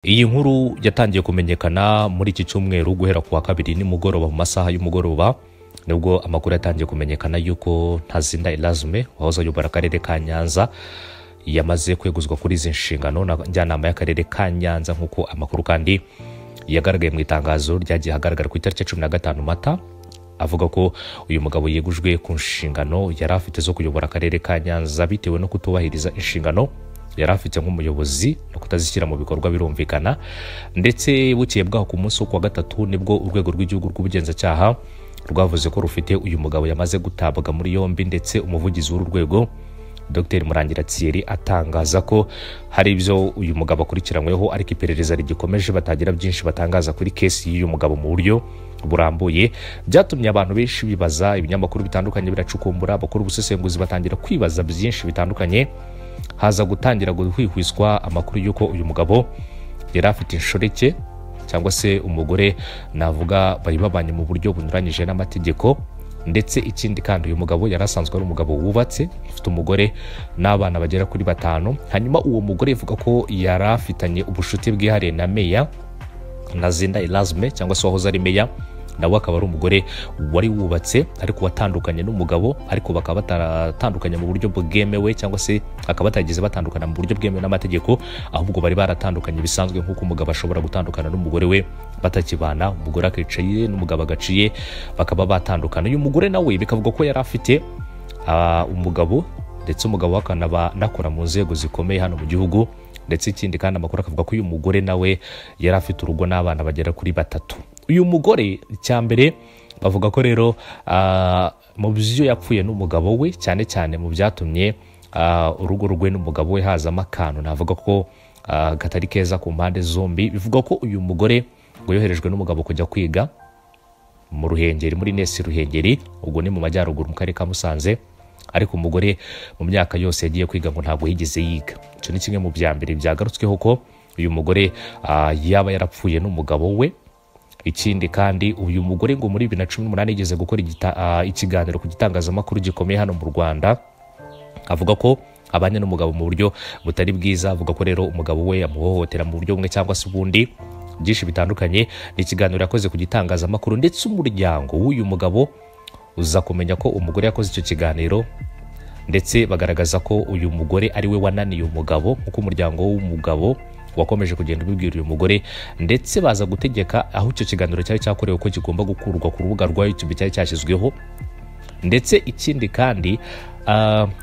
Iyi nkuru yatangiye kumenyekana muri iki cyumweru guhera ku wa kabiri nimugoroba, mu masaha y'umugoroba nibwo amakuru yatangiye kumenyekana yuko Ntazinda Erasme wahoze ayobora akarere ka Nyanza yamaze kweguzwa kuri izi nshingano na njyanama y'akarere ka Nyanza, nk'uko amakuru kandi yagaragaye mu itangazo ryagiye ahagaragara ku itariki ya 15 Mata, avuga ko uyu mugabo yegujwe ku nshingano yari afite zo kuyobora akarere ka Nyanza bitewe no kutubahiriza inshingano yari afite nk'umuyobozi no kutazishyira mu bikorwa, birumvikana. Ndetse bukeye bwaho ku munsi wo kuwa gatatu nibwo urwego rw'igihugu rw'ubugenzacyaha rwavuze ko rufite uyu mugabo yamaze gutabwa muri yombi, ndetse umuvugizi w'uru rwego Dr Murangira Thierry atangaza ko hari ibyo uyu mugabo akurikiranyweho ariko iperereza rigikomeje, batagira byinshi batangaza kuri kesi y'uyu mugabo mu buryo burambuye. Byatumye abantu benshi bibaza, ibinyamakuru bitandukanye biracukumbura, abakora ubusesenguzi batangira kwibaza byinshi bitandukanye. Haza gutangira guhwihwiswa amakuru y'uko uyu mugabo yari afite inshoreke cyangwa se umugore navuga bari babanye mu buryo bunyuranyije n'amategeko. Ndetse ikindi kandi uyu mugabo yari asanzwe ari umugabo wubatse, ufite umugore n'abana bagera kuri 5. Hanyuma uwo mugore ivuga ko yari afitanye ubushuti bwihariye na meya Ntazinda Erasme cyangwa se wahoze ari meya, nawe akaba ari umugore wari wubatse ariko watandukanye n'umugabo, ariko bakaba bataratandukanye mu buryo bwemewe cyangwa se akaba batageze batandukana mu buryo bwemewe n'amategeko, ahubwo bari baratandukanye bisanzwe nk'uko umugabo ashobora gutandukana n'umugore we batakibana, umugore akicaye n'umugabo agaciye, bakaba batandukana. Uyu mugore nawe bikavuga ko yari afite umugabo, ndetse umugabo akanaba anakora mu nzego zikomeye hano mu gihugu. Ndetse ikindi kandi amakuru akavuga ko uyu mugore nawe yari afite urugo n'abana bagera kuri 3. Uyu mugore icyambere bavuga ko rero mu byo yapfuye n'umugabo we, cyane cyane mu byatumye urugo rwe n'umugabo we hazamo akantu navuga ko katari keza ku mpande zombi. Bivuga ko uyu mugore ngo yoherejwe n'umugabo kujya kwiga mu Ruhengeri, muri Nesi Ruhengeri, ubwo ni mu majyaruguru mu karere ka Musanze, ariko umugore mu myaka yose yagiye kwiga ngo ntabwo yigeze yiga. Icyo ni kimwe mu bya mbere byagarutsweho ko uyu mugore yaba yarapfuye n'umugabo we. Ikindi kandi uyu mugore ngo muri 2018 yigeze gukora ikiganiro ku gitangazamakuru gikomeye hano mu Rwanda, avuga ko abanye n'umugabo mu buryo butari bwiza, avuga ko rero umugabo we yamuhohotera mu buryo bumwe cyangwa se ubundi, byinshi bitandukanye. Ni ikiganiro yakoze ku gitangazamakuru, ndetse umuryango w'uyu mugabo uza kumenya ko umugore yakoze icyo kiganiro, ndetse bagaragaza ko uyu mugore ari we wananiye umugabo, nk'uko umuryango w'umugabo wakomeje kugenda ubibwira uyu mugore, ndetse baza gutegeka aho icyo kiganiro cyari cyakorewe ko kigomba gukurwa ku rubuga rwa YouTube cyari cyashyizweho. Ndetse ikindi kandi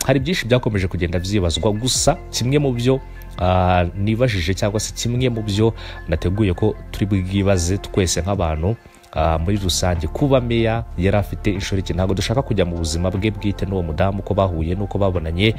hari byinshi byakomeje kugenda byibazwa, gusa kimwe mu byo nibajije cyangwa se kimwe mu byo nateguye ko turi bwibaze twese nk'abantu muri rusange, kuba meya yari afite inshoreke, ntabwo dushaka kujya mu buzima bwe bwite n'uwo mudamu, uko bahuye n'uko babonanye,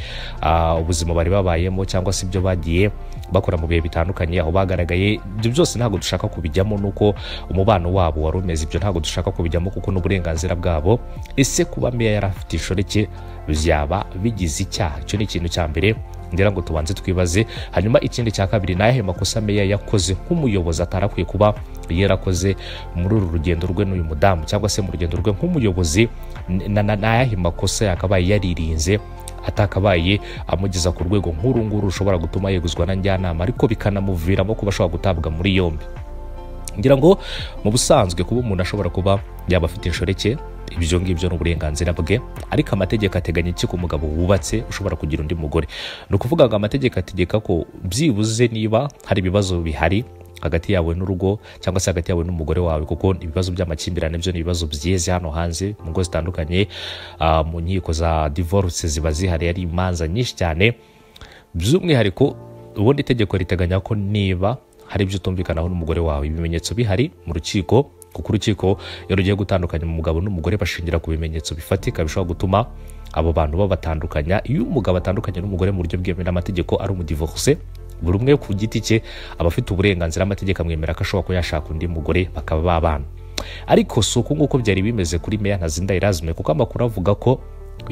ubuzima bari babayemo cyangwa se ibyo bagiye bakora mu bihe bitandukanye aho bagaragaye, ibyo byose ntabwo dushaka kubijyamo, nuko umubano wabo wari umeze, ibyo ntabwo dushaka kubijyamo kuko n'uburenganzira bwabo. Ese kuba meya yari afite inshoreke byaba bigize icyaha? Icyo ni ikintu cya mbere ngira ngo tubanze twibaze. Hanyuma ikindi cya kabiri, ni ayahe makosa meya yakoze nk'umuyobozi atarakwiye kuba yarakoze muri uru rugendo rwe n'uyu mudamu, cyangwa se mu rugendo rwe nk'umuyobozi, ni ayahe makosa yakabaye yaririnze atakabaye amugeza ku rwego nk'uru nguru rushobora gutuma yeguzwa na njyanama, ariko bikanamuviramo kuba ashobora gutabwa muri yombi. Ngira ngo mu busanzwe kuba umuntu ashobora kuba yaba afite inshoreke, ibyo ngibyo ni uburenganzira bwe, ariko amategeko ateganya iki ku mugabo wubatse ushobora kugira undi mugore? Ni ukuvuga ngo amategeko ategeka ko byibuze niba hari ibibazo bihari hagati yawe n'urugo cyangwa se hagati yawe n'umugore wawe, kuko ibibazo by'amakimbirane byo ni ibibazo byeze hano hanze mu ngo zitandukanye, mu nkiko za divorce ziba zihari, ari imanza nyinshi cyane. By'umwihariko ubundi itegeko riteganya ko niba hari ibyo utumvikanaho n'umugore wawe, ibimenyetso bihari mu rukiko, kuko urukiko iyo rugiye gutandukanya umugabo n'umugore bashingira ku bimenyetso bifatika bishobora gutuma abo bantu babatandukanya. Iyo umugabo atandukanye n'umugore mu buryo bwemewe n'amategeko ari umudivorce, buri umwe ku giti cye aba afite uburenganzira, amategeko amwemera ko ashobora kuba yashaka undi mugore bakaba babana. Ariko si uko nguko byari bimeze kuri meya Ntazinda Erasme, kuko amakuru avuga ko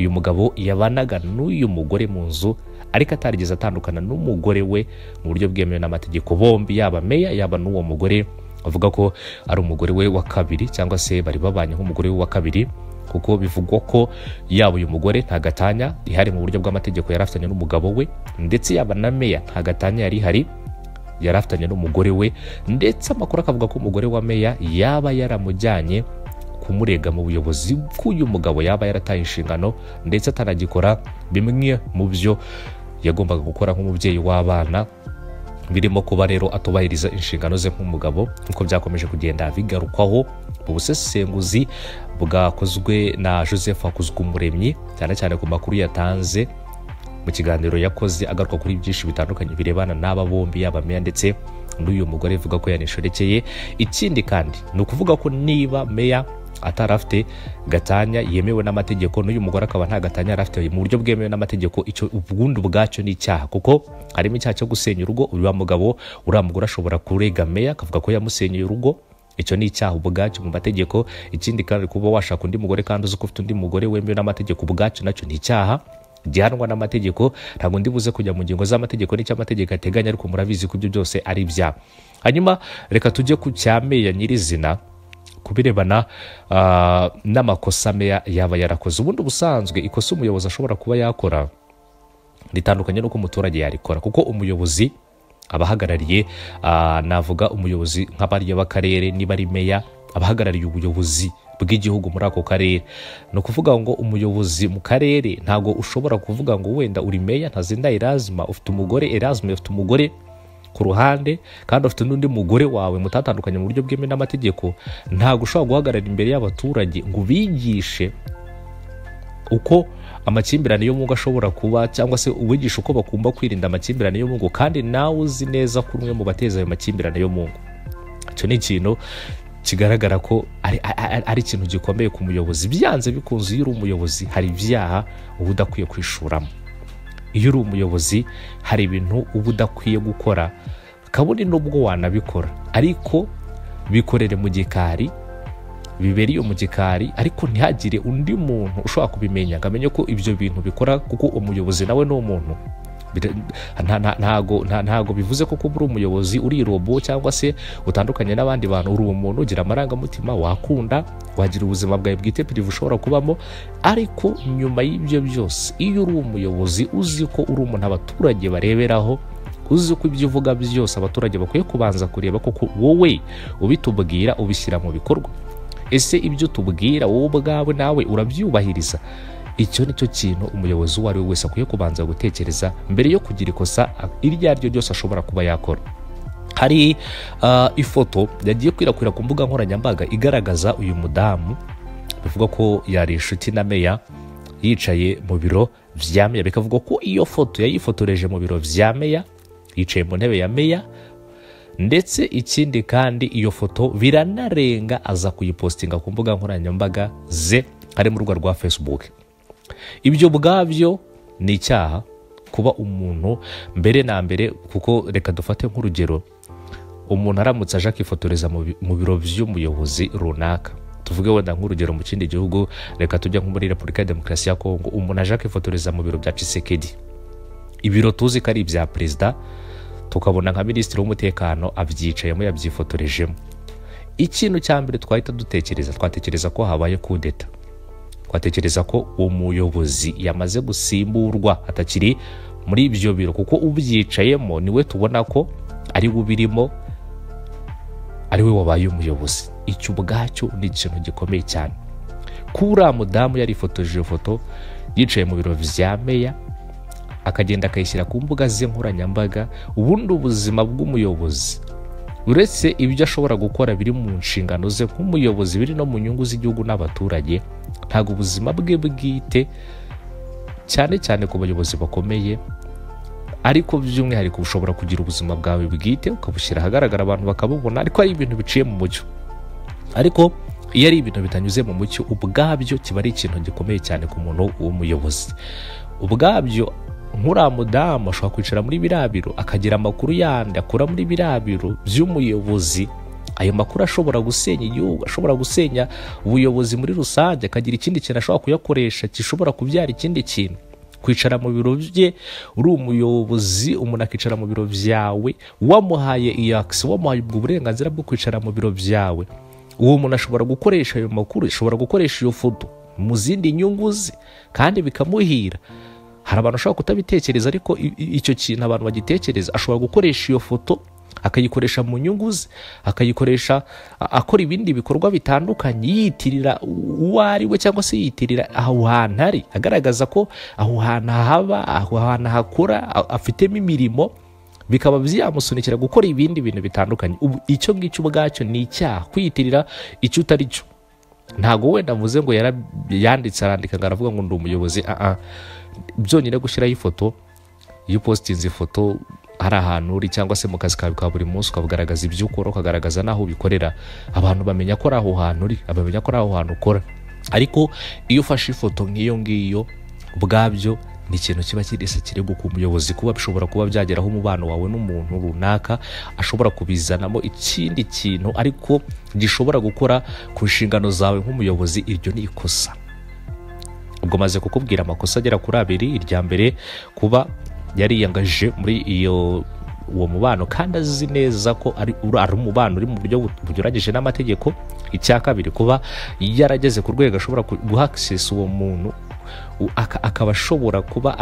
uyu mugabo yabanaga n'uyu mugore mu nzu, ariko atarigeze atandukana n'umugore we mu buryo bwemewe n'amategeko. Bombi, yaba meya yaba n'uwo mugore, avuga ko ari umugore we wa kabiri cyangwa se bari babanye nk'umugore we wa kabiri, kuko bivugwa ko yaba uyu mugore nta gatanya ihari mu buryo bw'amategeko yari afitanye n'umugabo we, ndetse yaba na meya nta gatanya yari ihari. yari afitanye n'umugore we, ndetse amakuru akavuga ko umugore wa meya yaba yaramujyanye kumurega mu buyobozi bw'uyu mugabo yaba yarataye inshingano ndetse atanagikora bimwe mu byo yagombaga gukora nk'umubyeyi w'abana, birimo kuba rero atubahiriza inshingano ze nk'umugabo, nk'uko byakomeje kugenda bigarukwaho mu busesenguzi bwakozwe na Joseph Hakuzwumuremyi, cyane cyane ku makuru yatanze mu kiganiro yakoze agaruka kuri byinshi bitandukanye birebana n'aba bombi, yaba meya ndetse n'uyu mugore ivuga ko yanishorekeye. Ikindi kandi ni ukuvuga ko niba meya atari afite gatanya yemewe n'amategeko, n'uyu mugore akaba nta gatanya yari afite mu buryo bwemewe n'amategeko, icyo ubundi ubwacyo ni icyaha, kuko harimo icyaha cyo gusenya urugo. Uriya mugabo, uriya mugore ashobora kurega meya akavuga ko yamusenyeye urugo, icyo ni icyaha ubwacyo mu mategeko. Ikindi kandi kuba washaka undi mugore kandi uzi ko ufite undi mugore wemewe n'amategeko, ubwacyo nacyo ni icyaha gihanwa n'amategeko. Ntabwo ndi buze kujya mu ngingo z'amategeko n'icyo amategeko ateganya, ariko murabizi ko ibyo byose ari ibyaha. Hanyuma reka tujye ku cya meya nyirizina, kubirebana n'amakosa meya yaba yarakoze. Ubundi ubusanzwe ikosa umuyobozi ashobora kuba yakora ritandukanye n'uko umuturage yarikora, kuko umuyobozi abahagarariye, navuga umuyobozi nk'abariya b'akarere, niba ari meya abahagarariye ubuyobozi bw'igihugu muri ako karere. Ni ukuvuga ngo umuyobozi mu karere ntabwo ushobora kuvuga ngo wenda uri meya Ntazinda Erasme, ufite umugore Erasme, ufite umugore ku ruhande kandi ufite n'undi mugore wawe mutatandukanye mu buryo bwemewe n'amategeko, ntabwo ushobora guhagarara imbere y'abaturage ngo ubigishe uko amakimbirane yo mu ngo ashobora kuba, cyangwa se ubigisha uko bagomba kwirinda amakimbirane yo mu ngo, kandi nawe uzi neza ko umwe mu bateza ayo makimbirane yo mu ngo. Icyo ni ikintu kigaragara ko ari ikintu gikomeye ku muyobozi. Byanze bikunze iyo uri umuyobozi hari ibyaha uba udakwiye kwishuramo. Iyo uri umuyobozi hari ibintu uba udakwiye gukora, kabone n'ubwo wanabikora ariko bikorere mu gikari, bibereye mu gikari, ariko ntihagire undi muntu ushobora kubimenya ngo amenye ko ibyo bintu bikora, kuko umuyobozi nawe ni umuntu. Ntago bivuze ko kuba uri umuyobozi uri robo cyangwa se utandukanye n'abandi bantu. Uri umuntu ugira amarangamutima, wakunda, wagira ubuzima bwawe bwite prive ushobora kubamo, ariko nyuma y'ibyo byose iyo uri umuyobozi uzi ko uri umuntu abaturage bareberaho, uzi ko ibyo uvuga byose abaturage bakwiye kubanza kureba koko wowe ubitubwira ubishyira mu bikorwa. Ese ibyo tubwira wowe ubwawe nawe urabyubahiriza? Icyo ni cyo kintu umuyobozi uwo ari we wese akwiye kubanza gutekereza mbere yo kugira ikosa iryo ari ryo ryose ashobora kuba yakora. Hari ifoto yagiye kwirakwira ku mbuga nkoranyambaga igaragaza uyu mudamu bivuga ko yari inshuti na meya yicaye mu biro vya meya, bikavuga ko iyo foto yayifotoreje mu biro vya meya, yicaye mu ntebe ya meya, ndetse ikindi kandi iyo foto biranarenga aza kuyipostinga ku mbuga nkoranyambaga ze harimo urubuga rwa Facebook. Ibyo bwabyo ni icyaha kuba umuntu mbere na mbere, kuko reka dufate nk'urugero, umuntu aramutse aje akifotoreza mu biro by'umuyobozi runaka, tuvuge wenda nk'urugero mu kindi gihugu, reka tujya nko muri Repubulika ya Demokarasi ya Kongo, umuntu aje akifotoreza mu biro bya Tshisekedi, ibiro tuzi ko ari ibya perezida, tukabona nka minisitiri w'umutekano abyicayemo yabyifotorejemo. Ikintu cya mbere twahita dutekereza, twatekereza ko habaye kudeta, twatekereza ko umuyobozi yamaze gusimburwa atakiri muri ibyo biro, kuko ubyicayemo niwe tubona ko ari we ubirimo, ari we wabaye umuyobozi. Icyo ubwacyo ni ikintu gikomeye cyane. Kuba uriya mudamu yarifotoje iyo foto yicaye mu biro vya meya, akagenda akayishyira ku mbuga ze nkoranyambaga, ubundi ubuzima bw'umuyobozi uretse ibyo ashobora gukora biri mu nshingano ze nk'umuyobozi, biri no mu nyungu z'igihugu n'abaturage, ntabwo ubuzima bwe bwite, cyane cyane ku bayobozi bakomeye, ariko by'umwihariko ushobora kugira ubuzima bwawe bwite ukabushyira ahagaragara abantu bakabubona, ariko ari ibintu biciye mu mucyo. Ariko iyo ari ibintu bitanyuze mu mucyo, ubwabyo kiba ari ikintu gikomeye cyane ku muntu w'umuyobozi. Ubwabyo nk'uriya mudamu ashobora kwicara muri biriya biro akagira amakuru yandi akura muri biriya biro by'umuyobozi, ayo makuru ashobora gusenya igihugu, ashobora gusenya ubuyobozi muri rusange, akagira ikindi kintu ashobora kuyakoresha gishobora kubyara ikindi kintu. Kwicara mu biro bye uri umuyobozi, umuntu akicara mu biro byawe wamuhaye iyakisi, wamuhaye ubwo burenganzira bwo kwicara mu biro byawe, uwo muntu ashobora gukoresha ayo makuru, ashobora gukoresha iyo foto mu zindi nyungu ze kandi bikamuhira. Hari abantu bashobora kutabitekereza, ariko icyo kintu abantu bagitekereza, ashobora gukoresha iyo foto akayikoresha mu nyungu ze, akayikoresha akora ibindi bikorwa bitandukanye, yitirira uwo ari we cyangwa se yitirira aho hantu ari, agaragaza ko aho hantu haba, aho hantu hakora, afitemo imirimo, bikaba byamusunikira gukora ibindi bintu bitandukanye. Ubu icyo ngicyo ubwacyo ni icyaha, kwiyitirira icyo utari cyo. Ntago wenda mvuze ngo yanditse arandika ngo aravuga ngo ndi umuyobozi, byonyine gushyiraho ifoto, iyo upositinze ifoto hari ahantu uri cyangwa se mu kazi kawe ka buri munsi, ukagaragaza ibyo ukora, ukagaragaza n'aho ubikorera, abantu bamenya ko ari aho hantu uri, bamenya ko ari aho hantu ukora. Ariko iyo ufashe ifoto nk'iyo ngiyo, ubwabyo ni ikintu kiba kirese kirego ku muyobozi, kuba bishobora kuba byageraho umubano wawe n'umuntu runaka ashobora kubizanamo ikindi kintu ariko gishobora gukora ku nshingano zawe nk'umuyobozi. Iryo ni ikosa. Ubwo maze kukubwira amakosa agera kuri abiri. Irya mbere, kuba yariyangaje muri iyo uwo mubano kandi azi neza ko ari umubano uri mu buryo bunyuranyije n'amategeko. Icya kabiri, kuba yarageze ku rwego ashobora guha access uwo muntu, akaba ashobora kuba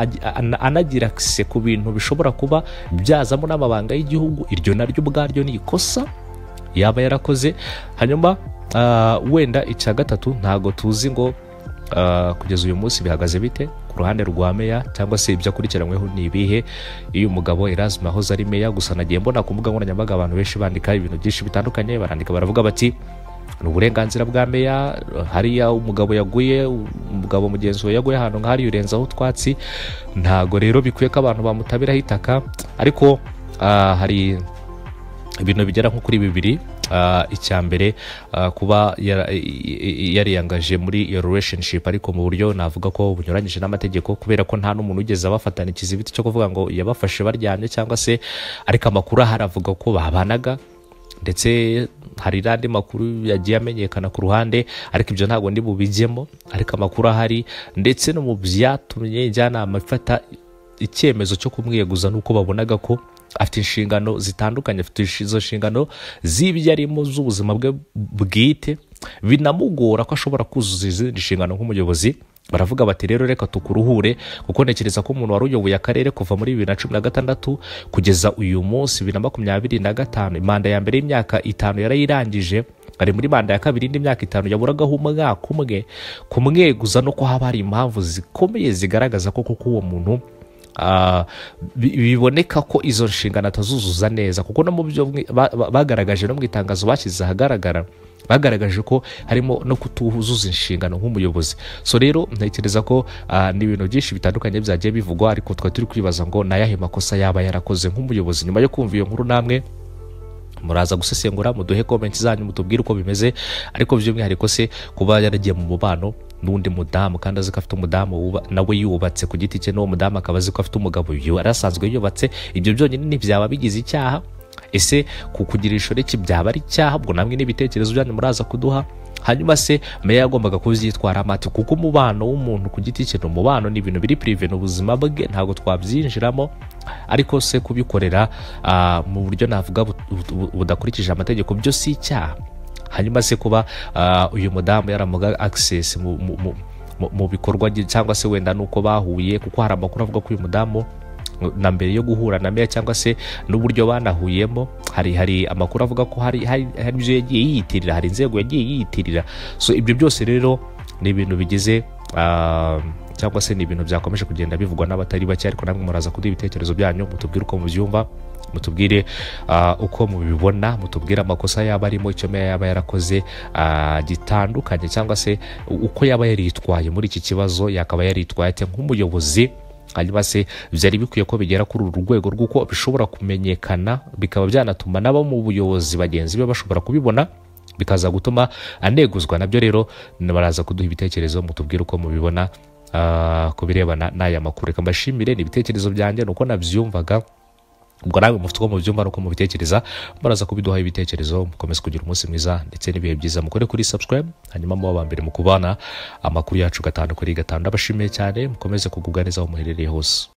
anagira access ku bintu bishobora kuba byazamo n'amabanga y'igihugu. Iryo naryo ubwaryo ni ikosa yaba yarakoze. Hanyuma wenda icya gatatu, ntago tuzi ngo kugeza uyu munsi bihagaze bite ku ruhande rwa meya, cyangwa se ibyo akurikiranyweho ni ibihe. Iyo umugabo Erasme ahoze ari meya, gusa nagiye mbona ku mbuga nkoranyambaga abantu benshi bandika ibintu byinshi bitandukanye, barandika baravuga bati ni uburenganzira bwa meya, hariya umugabo yaguye, umugabo mugenzi we yaguye ahantu nk'ahari urenzaho utwatsi, ntago rero bikwiye ko abantu bamutabiraho itaka. Ariko hari ibintu bigera nko kuri bibiri. Icya mbere, kuba yariyangaje muri iyo relationship ariko mu buryo navuga ko bunyuranyije n'amategeko, kubera ko nta n'umuntu ugeze abafatana ikizibiti cyo kuvuga ngo yabafashe baryamye cyangwa se, ariko amakuru ahari avuga ko babanaga, ndetse hari n'andi makuru yagiye amenyekana ku ruhande, ariko ibyo ntabwo ndi bubijyemo. Ariko amakuru ahari ndetse no mu byatumye njyanama ifata icyemezo cyo kumwiyeguza nuko babonaga ko afite inshingano zitandukanye, afite izo nshingano z'ibyo arimo z'ubuzima bwe bwite, binamugora ko ashobora kuzuza izindi nshingano nk'umuyobozi. Baravuga bati rero reka tukuruhure, kuko ntekereza ko umuntu wari uyoboye akarere kuva muri 2016 kugeza uyu munsi 2025, manda ya mbere y'imyaka 5 yarayirangije, ari muri manda ya kabiri indi myaka 5 yaburagaho umwaka umwe. Kumweguza no ko haba hari impamvu zikomeye zigaragaza ko kuko uwo muntu biboneka ko izo nshingano atazuzuza neza, kuko no mu byo bagaragaje no mu itangazo bashyize ahagaragara, bagaragaje ko harimo no kutuzuza inshingano nk'umuyobozi. So rero ntekereza ko ni ibintu byinshi bitandukanye byagiye bivugwa, ariko twari turi kwibaza ngo nayahe makosa yaba yarakoze nk'umuyobozi. Nyuma yo kumva iyo nkuru namwe muraza gusesengura, muduhe comments zanyu, mutubwire uko bimeze. Ariko by'umwihariko se kuba yaragiye mu mubano n'undi mudamu kandi azi ko afite umudamu nawe yubatse ku giti cye, n'uwo mudamu akaba azi ko afite umugabo yarasanzwe yubatse, ibyo byonyine ntibyaba bigize icyaha? Ese kukugira inshoreke byaba ari icyaha? Ubwo namwe n'ibitekerezo byanyu muraza kuduha. Hanyuma se meya yagombaga kubyitwara amati, kuko umubano w'umuntu ku giti cye ni umubano, ni ibintu biri prive, ni ubuzima bwe, ntabwo twabyinjiramo. Ariko se kubikorera mu buryo navuga budakurikije amategeko byo si icyaha? Hanyuma se kuba uyu mudamu yaramuga access mu bikorwa cyangwa se wenda nuko bahuye, kuko hari amakuru avuga ko uyu mudamu na mbere yo guhura na meya cyangwa se n'uburyo banahuyemo, hari amakuru avuga ko hari ibyo yagiye yiyitirira, hari inzego yagiye yiyitirira. So ibyo byose rero ni ibintu bigize cyangwa se ni ibintu byakomeje kugenda bivugwa n'abatari bake. Ariko namwe muraza kuduha ibitekerezo byanyu, mutubwire uko mubyumva, mutubwire uko mubibona, mutubwire amakosa yaba arimo, icyo meya yaba yarakoze gitandukanye, cyangwa se uko yaba yaritwaye muri iki kibazo, yakaba yaritwaye ate nk'umuyobozi. Hanyuma se byari bikwiye ko bigera kuri uru rwego rw'uko bishobora kumenyekana, bikaba byanatuma nabo mu buyobozi bagenzi be bashobora kubibona, bikaza gutuma aneguzwa. Nabyo rero baraza kuduha ibitekerezo, mutubwire uko mubibona ku birebana n'aya makuru. Reka mbashimire, ni ibitekerezo byanjye nuko nabyumvaga, ubwo nawe mufite uko mubyumva nuko mubitekereza, muraza kubiduha ibitekerezo. Mukomeze kugira umunsi mwiza ndetse n'ibihe byiza, mukore kuri subscribe, hanyuma muba aba mbere mu kubana amakuru yacu 5 kuri 5. Ndabashimiye cyane, mukomeze kugubwa neza aho muherereye hose.